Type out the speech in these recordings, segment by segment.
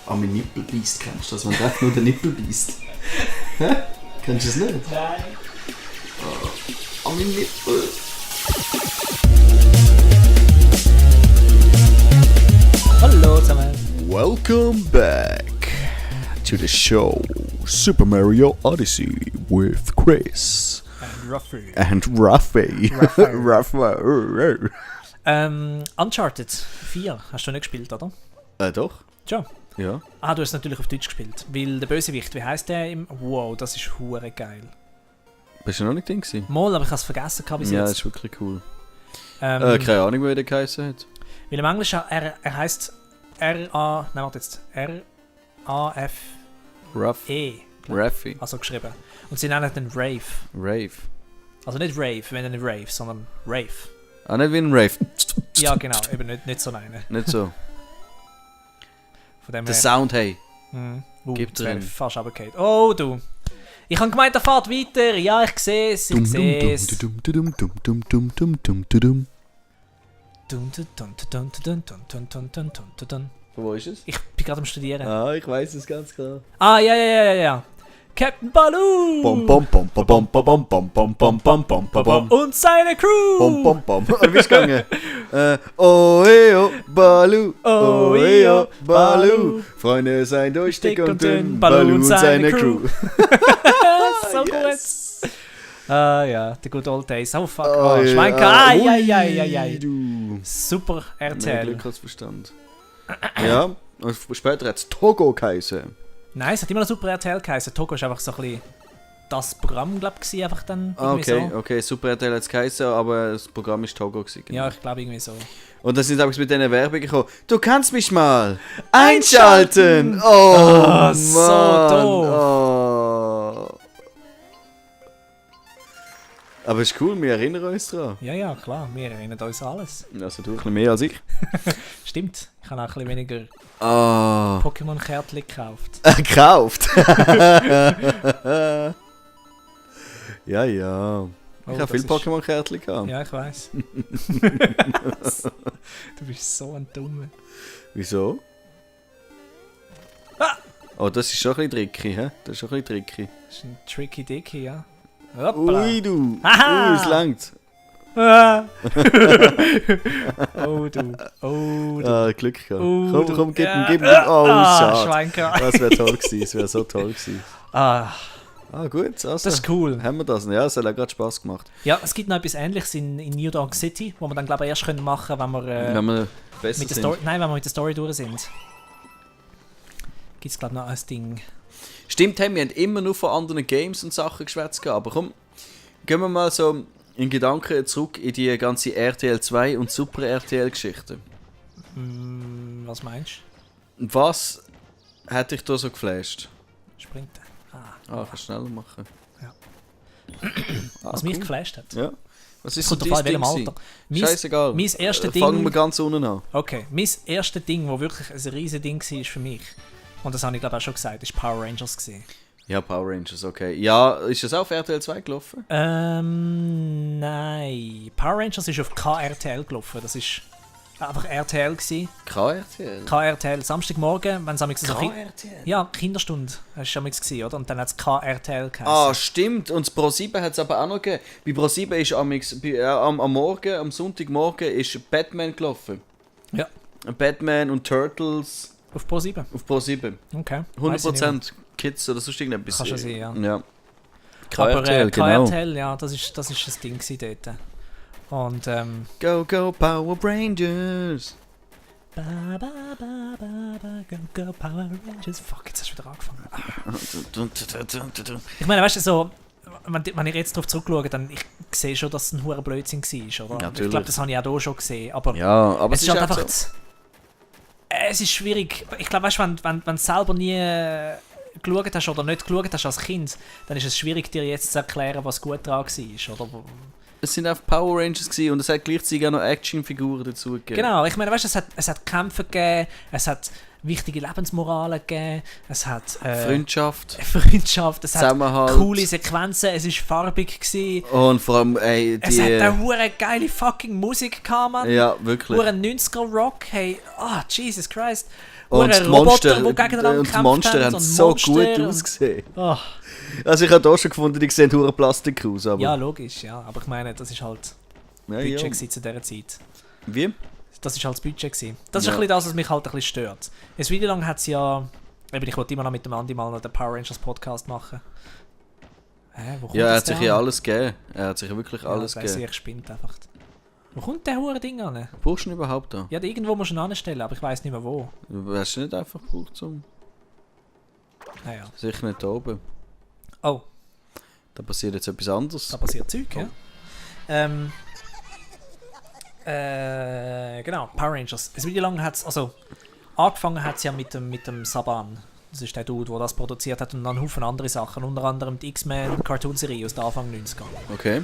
an meinen Nippel beißt. Kennst du das, wenn der nur den Nippel beißt? Hä? Kennst du es nicht? Nein. An meinen Nippel. Hallo zusammen. Welcome back to the show Super Mario Odyssey with Chris And Ruffy. Ruffy. Uncharted 4 hast du nicht gespielt, oder? Doch. Schon? Ja. Ah, du hast es natürlich auf Deutsch gespielt. Weil der Bösewicht, wie heisst der im... Wow, das ist hure geil. Bist du noch nicht drin gewesen? Mal, aber ich habe es vergessen bis Ja, jetzt. das ist wirklich cool. Keine Ahnung, wie der geheißen hat. Weil im Englischen, er heisst R-A-F-E. Ruffy. Also geschrieben. Und sie nennen den Rave. Rave. Also nicht Rave, wenn nicht Rave, sondern Rave. Ah, nicht wie ein Rave. Ja, genau, eben nicht so eine. Nicht so. Von dem Der her. Sound, hey. Gibt drin. Fast runtergefallen. Oh, du. Ich habe gemeint, er fährt weiter. Ja, ich sehe es, ich sehe es. Wo ist es? Ich bin gerade am Studieren. Ah, ich weiß es ganz klar. Ah, ja. Captain Baloo! Bom bom bom bom bom bom bom bom bom bom bom bom. Und seine Crew! Bom bom bom. Wie ist es gegangen? Oh, Baloo. Oh, Baloo. Freunde sein durch dick und dünn. Baloo und seine Crew. So Yes. gut. Ah ja, the good old days. Oh fuck. Oh, Oh, Schweinke. ja. Ai. Du. Super Mehr RTL. Glück als Verstand. Ja, und später hat es Togo geheißen. Nein, es hat immer noch Super RTL geheißen. Togo ist einfach so ein bisschen das Programm, glaube ich, einfach dann irgendwie so. Okay, Super RTL hat es geheißen, aber das Programm war Togo gewesen. Genau. Ja, ich glaube irgendwie so. Und dann sind sie mit diesen Werbung gekommen. Du kannst mich mal einschalten! Oh, Ah, Mann. so doof. Oh. Aber ist cool, wir erinnern uns daran. Ja, klar, wir erinnern uns an alles. Also du ein bisschen mehr als ich. Stimmt, ich habe auch ein bisschen weniger Ah. Pokémon-Kärtchen gekauft. Gekauft! Ja. Ich Oh, habe das viele ist- Pokémon-Kärtchen gehabt. Ja, ich weiß. Du bist so ein Dummer. Wieso? Ah! Oh, das ist schon ein bisschen tricky, hä? Das ist schon ein bisschen tricky. Das ist ein tricky Dicky, ja. Hoppla. Ui, du! Aha! Es langt. Ah. Oh du. Ah, Glück gehabt. Oh, Komm, gib ja. ihm. Oh, schade. Schweinke. Das wäre toll gewesen. Das wäre so toll gewesen. Ah, Ah, gut. Also, das ist cool. haben wir das. Ja, es hat auch gerade Spass gemacht. Ja, es gibt noch etwas Ähnliches in New Dog City, wo wir dann glaube ich erst können machen, wenn wir, Wenn wir besser mit der sind. Story, nein, wenn wir mit der Story durch sind. Gibt es glaube ich noch ein Ding. Stimmt, wir haben immer nur von anderen Games und Sachen geschwätzt. Aber komm, gehen wir mal so in Gedanken zurück in die ganze RTL 2 und Super RTL Geschichte. Was meinst Was hat dich da so geflasht? du? Springt der? Ah, kannst schneller machen. Ja. Ah, Was mich geflasht hat. Ja. Was ist Kommt so drauf dein an, in Ding welchem Alter. gewesen? Scheißegal. Mein erstes Fangen wir Ding... ganz unten an. Okay, mein erstes Ding, das wirklich ein riesiges Ding war für mich, und das habe ich glaube auch schon gesagt, ist Power Rangers gewesen. Ja, Power Rangers, okay. Ja, ist das auch auf RTL 2 gelaufen? Nein. Power Rangers ist auf KRTL gelaufen. Das ist einfach RTL gewesen. KRTL? KRTL, Samstagmorgen, wenn es amigs so KRTL? Ja, Kinderstunde, das war amigs gewesen, oder? Und dann hat es KRTL geheißen. Ah, stimmt. Und das Pro7 hat es aber auch noch gegeben. Bei Pro7 ist am Morgen, am Sonntagmorgen, ist Batman gelaufen. Ja. Batman und Turtles Auf Pro 7. auf Pro7. Okay. Weiss ich nicht 100% Kids oder sonst irgendetwas. Kann schon sein, ja. Ja. Aber KRTL, genau. KRTL, ja, das ist ein Ding gewesen dort. Und Go, go, Power Rangers! ba, ba, ba, ba, ba, go, go, Power Rangers. Fuck, jetzt hast du wieder angefangen. Ich meine, weißt du, so, wenn ich jetzt darauf zurückschaue, dann ich sehe schon, dass es ein hoher Blödsinn war, oder? Natürlich. Ich glaube, das habe ich auch hier schon gesehen. Aber Ja, aber es ist halt echt einfach... so. Es ist schwierig. Ich glaube, weißt, wenn du selber nie geschaut hast oder nicht geschaut hast als Kind, dann ist es schwierig, dir jetzt zu erklären, was gut daran war. Oder? Es sind auch Power Rangers gewesen und es hat gleichzeitig auch noch Actionfiguren dazu gegeben. Genau, ich meine, weißt, es hat Kämpfe gegeben, es hat wichtige Lebensmoralen gegeben, es hat Freundschaft, es hat Zusammenhalt. coole Sequenzen, es war farbig gewesen. Und vor allem, ey, Es hat eine hure geile fucking Musik gehabt, Mann. Ja, wirklich. Hure 90er Rock, hey, Jesus Christ. Und die Roboter, Monster, die gegeneinander und die Monster haben so gut ausgesehen. Oh. Also ich habe auch schon gefunden, die sehen hure Plastik aus. Aber Ja, logisch, ja. Aber ich meine, das ist halt ja, Budget ja. gewesen zu dieser Zeit. Wie? Das ist halt das Budget gewesen. Das ist Ja. ein bisschen das, was mich halt ein bisschen stört. Ein Video lang hat es ja... Ich wollte immer noch mit dem Andi mal noch den Power Rangers Podcast machen. Wo kommt Ja, er das hat sich denn ja an? alles gegeben. Er hat sich ja wirklich alles ja, gegeben. Ich spinnt einfach. Wo kommt der hure Ding an? Brauchst du ihn überhaupt da? Ja, irgendwo musst du ihn anstellen, aber ich weiß nicht mehr wo. Hast du nicht einfach gebraucht zum... Naja. Sicher nicht da oben. Oh, Da passiert jetzt etwas anderes. da passiert Zeug, ja. Genau, Power Rangers. Ein Video lang hat es, also angefangen hat es ja mit dem Saban. Das ist der Dude, der das produziert hat und dann einen Haufen andere Sachen, unter anderem die X-Men Cartoon-Serie aus den Anfang 90er. Okay.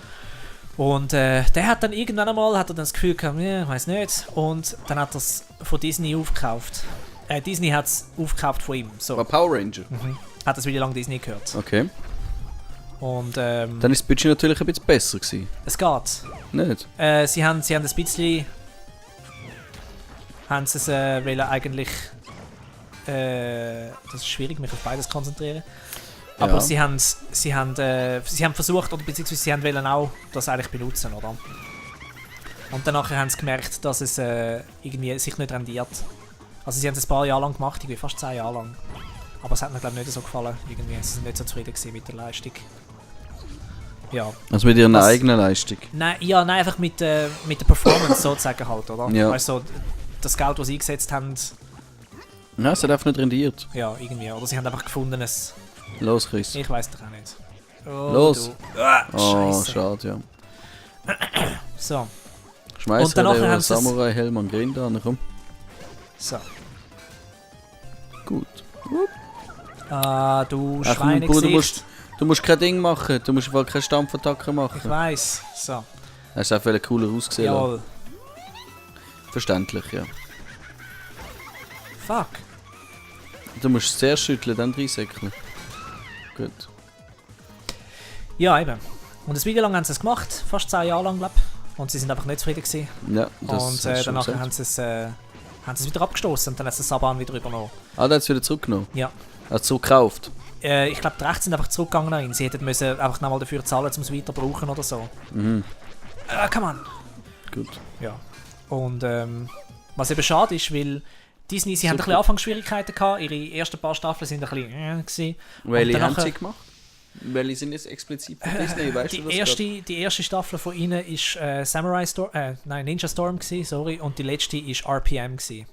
Und der hat dann irgendwann einmal hat er dann das Gefühl gehabt, ich weiß nicht, und dann hat er es von Disney aufgekauft. Disney hat es aufgekauft von ihm. So. War Power Ranger? Hat das Video lang Disney gehört. Okay. Und Dann ist das Budget natürlich ein bisschen besser gewesen. es geht. Nicht? Sie haben ein bisschen. Haben sie es wollen eigentlich. Das ist schwierig, mich auf beides zu konzentrieren. Aber Ja. sie haben versucht, oder beziehungsweise sie haben wollen auch das eigentlich benutzen, oder? Und danach haben sie gemerkt, dass es irgendwie sich nicht rendiert. Also sie haben es ein paar Jahre lang gemacht, irgendwie fast 10 Jahre lang. Aber es hat mir glaube ich nicht so gefallen. Irgendwie. Sie sind nicht so zufrieden gewesen mit der Leistung. Ja. Also mit ihrer Das- eigenen Leistung. Nein, einfach mit der Performance sozusagen halt, oder? Ja. Weißt du, so, das Geld, das sie eingesetzt haben, Nein, es hat einfach nicht rendiert. ja, irgendwie. Oder sie haben einfach gefunden, es. Los, Chris. Ich weiß doch auch nicht. Oh, Los. Du. Ah, Oh, Scheiße. schade, ja. So, Schmeiß Und danach den haben sie es- Samurai-Helm an den Grind an, komm. so. Gut. Ah, du Ach, mein Schweinegesicht. Bruder, du musst kein Ding machen. Du musst einfach keine Stampfattacke Ich machen. weiß. So, Hast einfach cooler ausgesehen. lassen. jawohl. Verständlich, ja. Fuck. Du musst es zuerst schütteln, dann reinsäckeln. Gut. Ja, eben. Und das Video lang haben sie es gemacht, fast 10 Jahre lang, glaube ich. Und sie sind einfach nicht zufrieden gewesen. Ja, das Und hast du schon danach gesagt. haben sie es wieder abgestoßen und dann hat es Saban wieder übernommen. Ah, der hat es wieder zurückgenommen. Ja. Er hat es zurückgekauft. Ich glaube, die Rechte sind einfach zurückgegangen an ihn. Sie hätten müssen einfach nochmal dafür zahlen, um es weiter zu brauchen oder so. Mhm. Come on. Gut. Ja. Und was eben schade ist, weil Disney, sie haben ein Super. bisschen Anfangsschwierigkeiten gehabt. Ihre ersten paar Staffeln sind ein bisschen gewesen. Welche Und haben danach- sie gemacht? Welche sind jetzt explizit von Disney? Weißt du das Die erste Staffel von ihnen ist Ninja Storm gewesen, sorry, und die letzte ist RPM gewesen.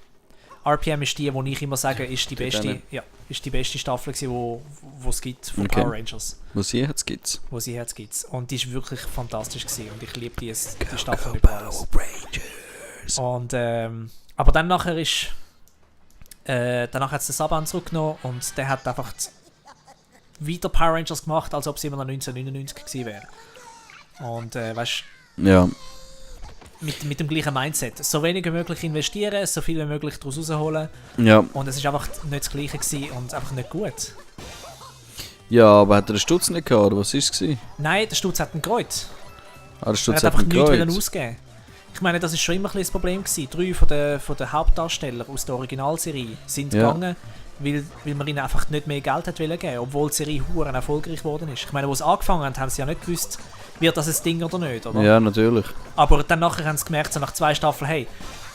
RPM ist die, wo ich immer sage, ist die Steht beste, auch ja, ist die beste Staffel gewesen, wo es gibt von Okay. Power Rangers, Wo sie jetzt gibt's? wo sie jetzt gibt. Und die ist wirklich fantastisch gewesen und ich liebe die Staffel über alles. Rangers. Und aber dann nachher ist danach hat es den Saban zurückgenommen und der hat einfach weiter Power Rangers gemacht, als ob es immer noch 1999 gewesen wäre. Und weißt Ja. mit dem gleichen Mindset. So wenig wie möglich investieren, so viel wie möglich daraus rausholen. Ja. Und es ist einfach nicht das Gleiche gewesen und einfach nicht gut. Ja, aber hat er den Stutz nicht gehabt, oder was war es? Nein, der Stutz hat einen Kreuz. Ah, der Er Stutz hat hat einfach einen nichts wollen Kreuz. ausgeben. Ich meine, das ist schon immer ein bisschen das Problem gewesen. 3 von den Hauptdarstellern aus der Originalserie sind Ja. gegangen, weil man ihnen einfach nicht mehr Geld hat wollen geben, obwohl die Serie hure erfolgreich geworden ist. Ich meine, wo sie angefangen haben, haben sie ja nicht gewusst, wird das ein Ding oder nicht, oder? Ja, natürlich. Aber dann nachher haben sie gemerkt, so nach 2 Staffeln, hey,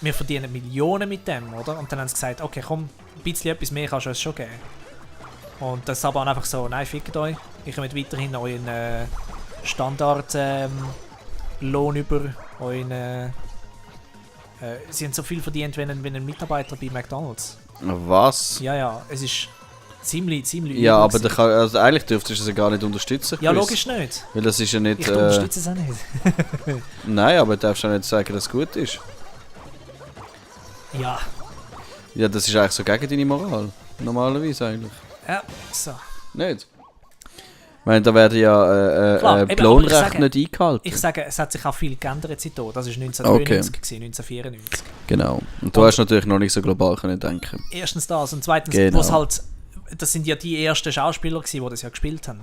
wir verdienen Millionen mit dem, oder? Und dann haben sie gesagt, okay, komm, ein bisschen etwas mehr kannst du uns schon geben. Und das Saban einfach so, nein, fickt euch, ich komme weiterhin euren Standard Lohn über, euren sie haben so viel verdient wie ein Mitarbeiter bei McDonald's. Was? Ja, es ist ziemlich Ja, übel aber gewesen. der kann, also eigentlich dürftest du sie gar nicht unterstützen. Ja, Chris. logisch nicht. Weil das ist ja nicht. Ich unterstütze es auch nicht. Nein, aber du darfst auch nicht sagen, dass es gut ist. Ja, Ja, das ist eigentlich so gegen deine Moral. Normalerweise eigentlich. ja, so. Nicht? Ich meine, da werden ja Klar, eben, die aber ich Lohnrechte sage- nicht eingehalten. Ich sage, es hat sich auch viel geändert seitdem. Das war 1993, gewesen, 1994. Genau. Und du Und- hast natürlich noch nicht so global können denken. Erstens das und zweitens, Genau. wo es halt das sind ja die ersten Schauspieler gewesen, die das ja gespielt haben.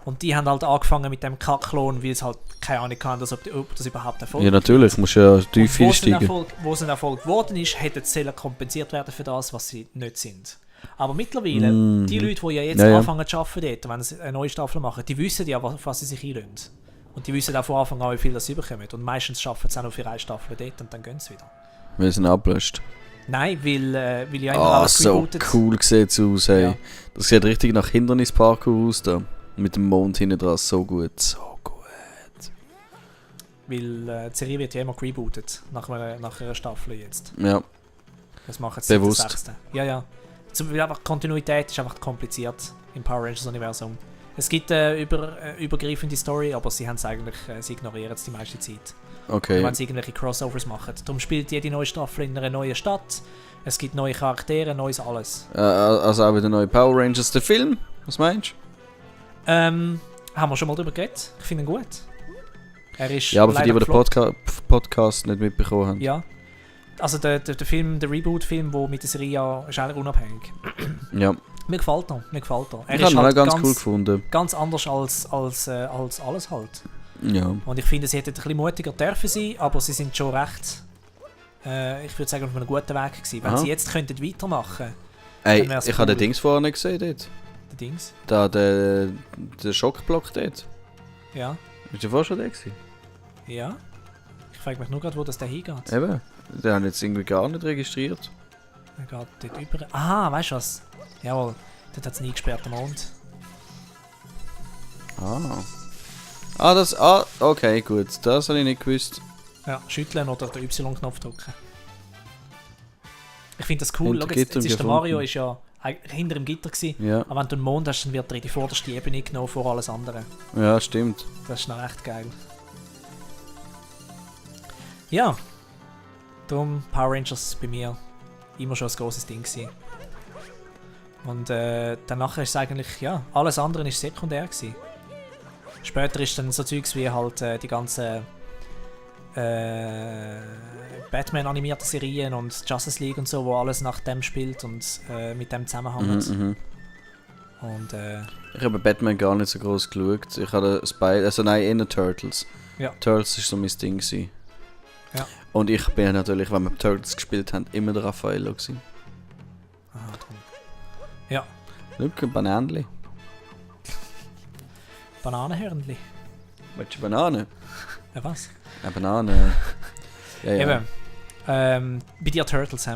Und die haben halt angefangen mit dem Kack-Klon, weil es halt keine Ahnung hatten, ob das überhaupt Erfolg Ja, natürlich, musst ja tief einsteigen. Wo es ein Erfolg geworden ist, hätten sie kompensiert werden für das, was sie nicht sind. Aber mittlerweile, die Leute, die ja jetzt anfangen zu arbeiten dort, wenn sie eine neue Staffel machen, die wissen ja, auf was sie sich einlösen. Und die wissen auch von Anfang an, wie viel das sie bekommen. Und meistens schaffen sie auch noch für eine Staffel dort und dann gehen sie wieder. Wir sind abgelöscht. Nein, weil ja immer alles so rebootet. cool sieht es aus, hey. Ja. Das sieht richtig nach Hindernisparkour aus da. Mit dem Mond hinten dran, so gut, so gut. Weil die Serie wird ja immer rebootet, nach einer Staffel jetzt. Ja. Das machen sie Bewusst. seit der 6. Ja. Weil einfach Kontinuität ist einfach kompliziert im Power Rangers Universum. Es gibt eine übergreifende Story, aber sie haben es eigentlich, sie ignorieren es die meiste Zeit. Okay. Wenn sie irgendwelche Crossovers machen. Darum spielt jede neue Staffel in einer neuen Stadt. Es gibt neue Charaktere, neues alles. Also auch wieder neue Power Rangers, der Film? Was meinst du? Haben wir schon mal drüber geredet? Ich finde ihn gut. Er ist ja, aber für die den gefloppt. Podcast nicht mitbekommen haben. Ja. Also der Film, der Reboot-Film, der mit der Serie ja ist eigentlich unabhängig. Ja. Mir gefällt er. Er Ich habe ist ihn halt auch ganz cool gefunden. ganz anders als alles halt. Ja. Und ich finde, sie hätten ein bisschen mutiger dürfen sein, aber sie sind schon recht, ich würde sagen, auf einem guten Weg gewesen. Wenn sie jetzt könnten weitermachen, Ey, dann wär's ich habe cool. den Dings vorher nicht gesehen dort. die Dings. Da, der Schockblock dort. Ja. Ist der vorher schon der gewesen? Ja. Ich frage mich nur gerade, wo das da hingeht. Eben. Den haben jetzt irgendwie gar nicht registriert. Er geht dort über. Aha, weißt du was? Jawohl, dort hat es nie gesperrt am Mond. Okay, gut. Das habe ich nicht gewusst. Ja, schütteln oder den Y-Knopf drücken. Ich finde das cool. Hinter Schau, jetzt ist der gefunden. Mario ist ja hinter dem Gitter gewesen. Ja. Aber wenn du den Mond hast, dann wird er in die vorderste Ebene genommen vor alles andere. Ja, stimmt. Das ist noch echt geil. Ja. Darum Power Rangers bei mir immer schon ein grosses Ding gewesen. Und danach ist es eigentlich, ja, alles andere ist sekundär gewesen. Später ist dann so Zeugs wie halt die ganzen Batman-animierten Serien und Justice League und so, wo alles nach dem spielt und mit dem zusammenhängt. Und Ich habe Batman gar nicht so groß geschaut. Ich habe eher Turtles. Ja. Turtles war so mein Ding gewesen. Ja. Und ich bin natürlich, wenn wir Turtles gespielt haben, immer der Raffaello gewesen. drum. Ja, Schau, ein Bananenli. Bananenhörnli. Willst du Banane? Ja, was? Eine Banane. Ja. Eben. Bei dir Turtles, hä?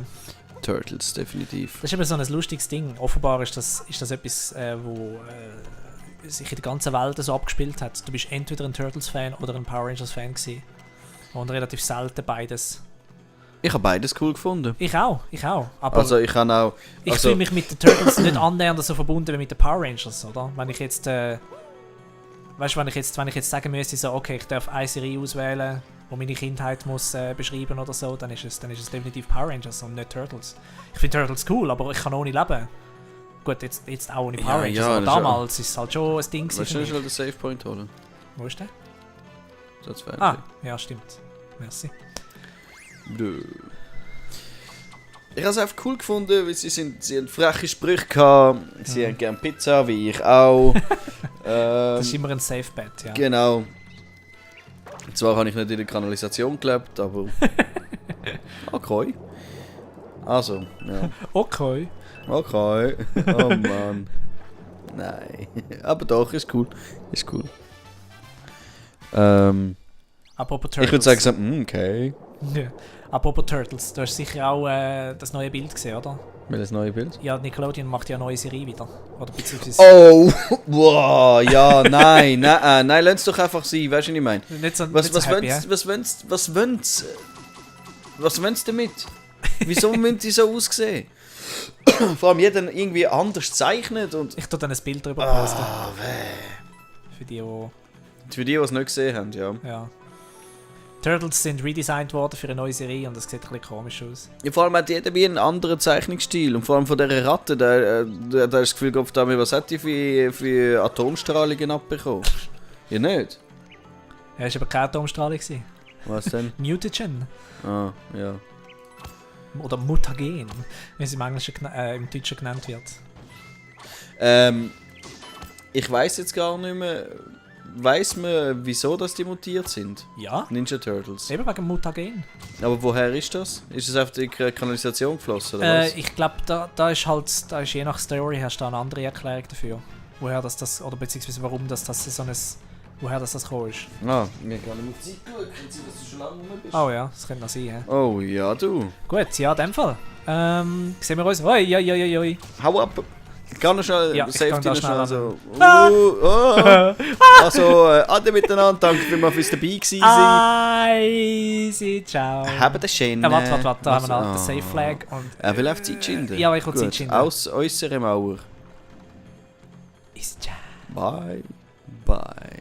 Turtles, definitiv. Das ist eben so ein lustiges Ding. Offenbar ist das etwas, wo sich in der ganzen Welt so abgespielt hat. Du bist entweder ein Turtles-Fan oder ein Power Rangers-Fan gewesen. Und relativ selten beides. Ich habe beides cool gefunden. Ich auch. Aber Also ich habe auch... ich fühle mich mit den Turtles nicht annähernd so verbunden wie mit den Power Rangers, oder? Wenn ich jetzt... weißt du, wenn ich jetzt sagen müsste, so, okay, ich darf eine Serie auswählen, die meine Kindheit muss beschreiben oder so, dann ist es definitiv Power Rangers und nicht Turtles. Ich finde Turtles cool, aber ich kann ohne leben. Gut, jetzt auch ohne Power Rangers, aber damals ist es halt schon ein Ding. Willst du schnell den Save Point holen? Wo ist der? Das wäre Ah, ja, stimmt. Merci. Ich habe es einfach cool gefunden, weil sie haben freche Sprüche gehabt, sie haben gerne Pizza, wie ich auch. Das ist immer ein Safe Bet, ja. Genau. Zwar habe ich nicht in der Kanalisation gelebt, aber... Okay. Also, ja. Okay. Okay. Oh Mann. Nein. Aber doch, ist cool. Ist cool. Apropos Turtles. Ich würde sagen so, okay. Ja. Apropos Turtles, du hast sicher auch das neue Bild gesehen, oder? Welches neue Bild? Ja, Nickelodeon macht ja eine neue Serie wieder. Oder beziehungsweise... Oh! Wow, ja, nein, lass es doch einfach sein, weißt du, was ich meine? Nicht so, Was nicht so happy, wollen sie damit? Wieso müssen die so aussehen? Vor allem jeder irgendwie anders zeichnet und... Ich tue dann ein Bild drüber posten. Weh. Für die die es nicht gesehen haben, ja. ja. Turtles sind redesigned worden für eine neue Serie und das sieht ein bisschen komisch aus. Ja, vor allem hat jeder wie einen anderen Zeichnungsstil und vor allem von dieser Ratte, da hast das Gefühl, was hat die für Atomstrahlungen abbekommen? Ja, nicht? Ja, es war aber keine Atomstrahlung. Was denn? Mutagen. Ah, ja. Oder Mutagen, wie es im Deutschen genannt wird. Ich weiß jetzt gar nicht mehr. Weiß man, wieso dass die mutiert sind? Ja, Ninja Turtles. eben wegen Mutagen. Aber woher ist das? Ist es auf die Kanalisation geflossen oder was? Ich glaube, da ist je nach Story hast du da eine andere Erklärung dafür. Woher das oder beziehungsweise warum das so ein... Woher das gekommen ist. Ah, mir gar nicht mehr Zeit geschaut. Kann sein, dass du schon lange rum bist. Oh ja, das könnte noch sein. He? Oh ja, du. Gut, ja, in dem Fall. Sehen wir uns. Oi. Hau ab. Kann noch schnell, Ja, ich Safety kann da noch schnell schnell so. Also, alle miteinander, danke vielmals fürs dabei gewesen sein. Easy, ciao. Haben den schönen... Warte, da haben wir noch den Safe Flag. Und, Er will auf Zeit schinden. Ja, ich will Zeit schinden. Aus unserer Mauer. Easy, ciao. Bye. Bye.